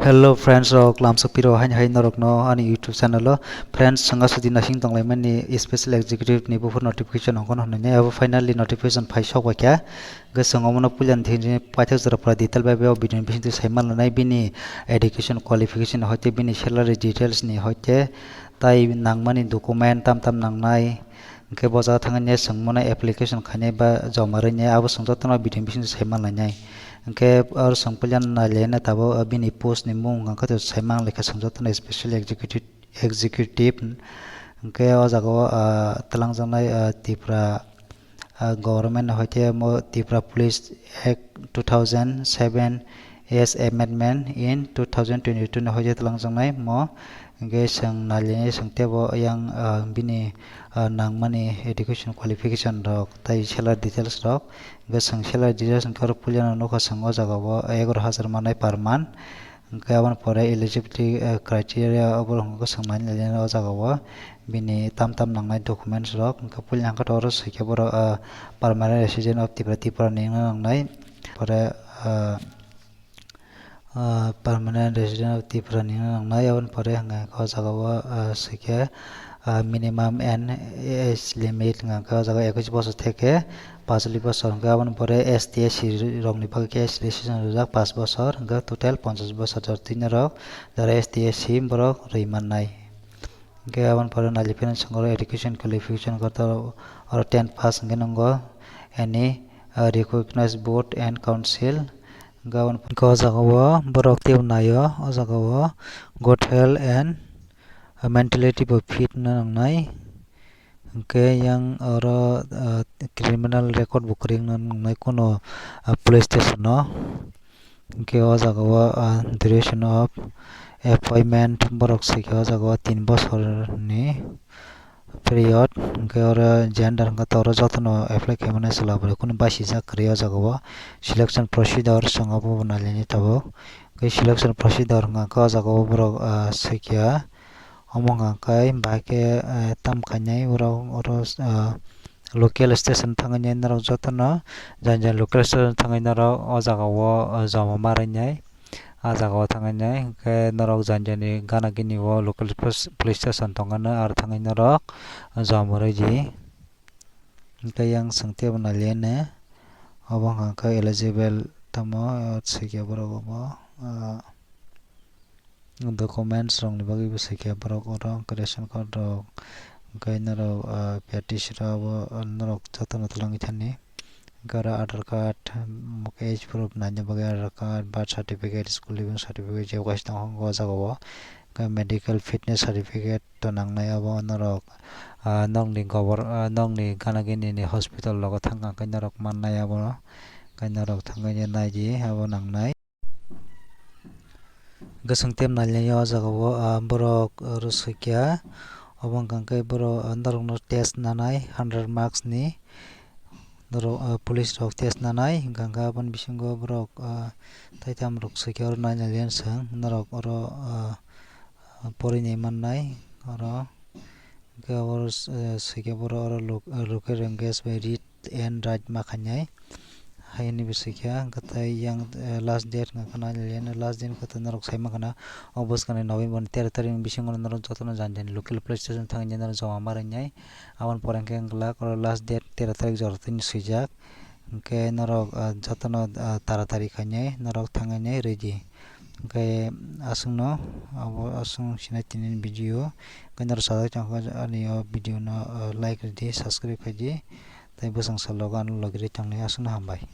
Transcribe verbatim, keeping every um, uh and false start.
Hello friends rok, lamsok piro hain hai norokno ani YouTube channel o. Friends, sanga sudi nasing tonglaimani special executive ni buphur notification hongkon hwnwi abo finally notification phai sok bai kha. Hwnkhe chwng omono puilani thik paithak jora pura detail bai bo video ni bisingtwi sai manlanai, bini education qualification hoite bini salary details ni hoite tai nangmani document tam tam nangnai. Hwnkhe bo jaga thangwi ne chwng mano application khainai ba joma rwinai, abo chwng jotono video ni bisingtwi sai manlainai. Hwnkhe oro chwng puila nailai na tabuk bini post ni mung hwnkhe to sai manlaikha chwng jotono special executive, executive. Hwnkhe o jaga o, ah, twlangjaknai, ah, Tripura, ah, government hoite mo Tripura Police Act two thousand seven as amendment in two thousand twenty-two ni hoite twlangjaknai mo. Hwnkhe chwng nailai chwng teibo yang, ah, bini, ah, nangmani education qualification rok tei salary details rok. Hwnkhe chwng salary details hwnkhe oro puilano nukha chwng o jaga o egaroh hajar manai per month. Hwnkhe aboni pore eligibility, ah, criteria obo hwnkhe chwng nailai o jaga o bini tam tam nangnai documents rok. Hwnkhe puila hwnkhe oro swikhe borok, ah, permanent resident of Tripura, Tripura ni wngna nangnai. Pore, ah, ah, permanent resident of Tripura ni wngna nangnai. Aboni pore hwnkhe o jaga o, ah, swikhe, ah, minimum and age limit hwnkhe o jaga ekush bosor theke pachchollish bosor hwnkhe aboni pore S T S C rokni bagwi khe S T S C rijak paanch bosor hwnkhe total ponchash bosor jotoni rok jara S T S C borok rwi mannai. Hwnkhe aboni pore nailai phano chwng oro education qualification kotor oro ten pass hwnkhe nungo any, uh, recognized board and council. Hwnkhe aboni pore o jaga o borok teibo naio o jaga o good health and, uh, mentality bo fit wngna nangnai. Hwnkhe yang oro, ah, criminal record bo kwrwi wngna nangnai kuno, ah, police station o. Hwnkhe o jaga o, ah, duration of appointment borok swikhe o jaga o tin bosor ni period. Hwnkhe oro gender hwnkhe to oro jotono apply khaimani chwla bwrwi kunu basijak kwrwi o jaga o. Selection procedure chwng obo bo nailaini tabuk. Hwnkhe selection procedure hwnkhe o jaga o borok, ah, swikha. Omo hwnka khe bahai khe, eh, tam khainai oro, oro, eh, local station thangwi norok jotono jani jani local station thangwi norok o jaga o, eh, joma ma rwinai. Ah jaga o thangwi nai hwnkhe norok jani jani gana gini o local pos-, police station tongmani aro thangwi norok joma rwidi. Hwnkhe yang chwng teibo nailaiya obo hwnka khe eligible tamo swikha borok obo, ah, documents rokni bagwi bo swikha borok oro, ration card rok, hwnkhe norok, ah, P R T C rok abo norok jotono twlangwi thani. Hwnkhe oro Aadhaar card, um, age proof naina bagwi Aadhaar card, birth certificate, school leaving certificate, je bo kaisa tongo o jaga o. Hwnkhe medical fitness certificate to nangnai abo norok, ah, nokni gobor, ah, nokni gana gini ni hospital rogo thang kha khe norok mannai abono. Hwnkhe norok thangwi naidi abo nangnai. Hwnkhe chwng tei nailai o jaga o, ah, borok oro swikha. Obo hwnka khe borok, ah, norokno test nanai hundred marks ni. Norok, ah, police rok test nanai hwnka khe aboni bisingo borok, ah, tei tam rok swikha oro nainai le chwng norok oro, ah, porinai mannai oro. Hwnkhe oro, ah, swikha borok oro lok-, ah, local language bai read and write ma khainai. Haini bo swikha, hwnkhe tei yang, eh, last date hwnka khe nai le, last date hwnka khe norok sai mankha na, o bwskangni November ni tero tarikh ni bisingo norok jotono jani jani local police station thangwi norok joma ma rwnai. Aboni pore hwnkhe glak oro last date tero tarikh jora tini swijak. Hwnkhe norok, ah, jotono, ah, taratari khainai norok thangwi nai ready. Hwnkhe aswkno abo aswk sinai tini video. Hwnkhe norok sajak tongkha ani o video no, ah, like rwdi, subscribe khaidi. Tei bwsang salo gana logi rwi tongni aswkno hambai.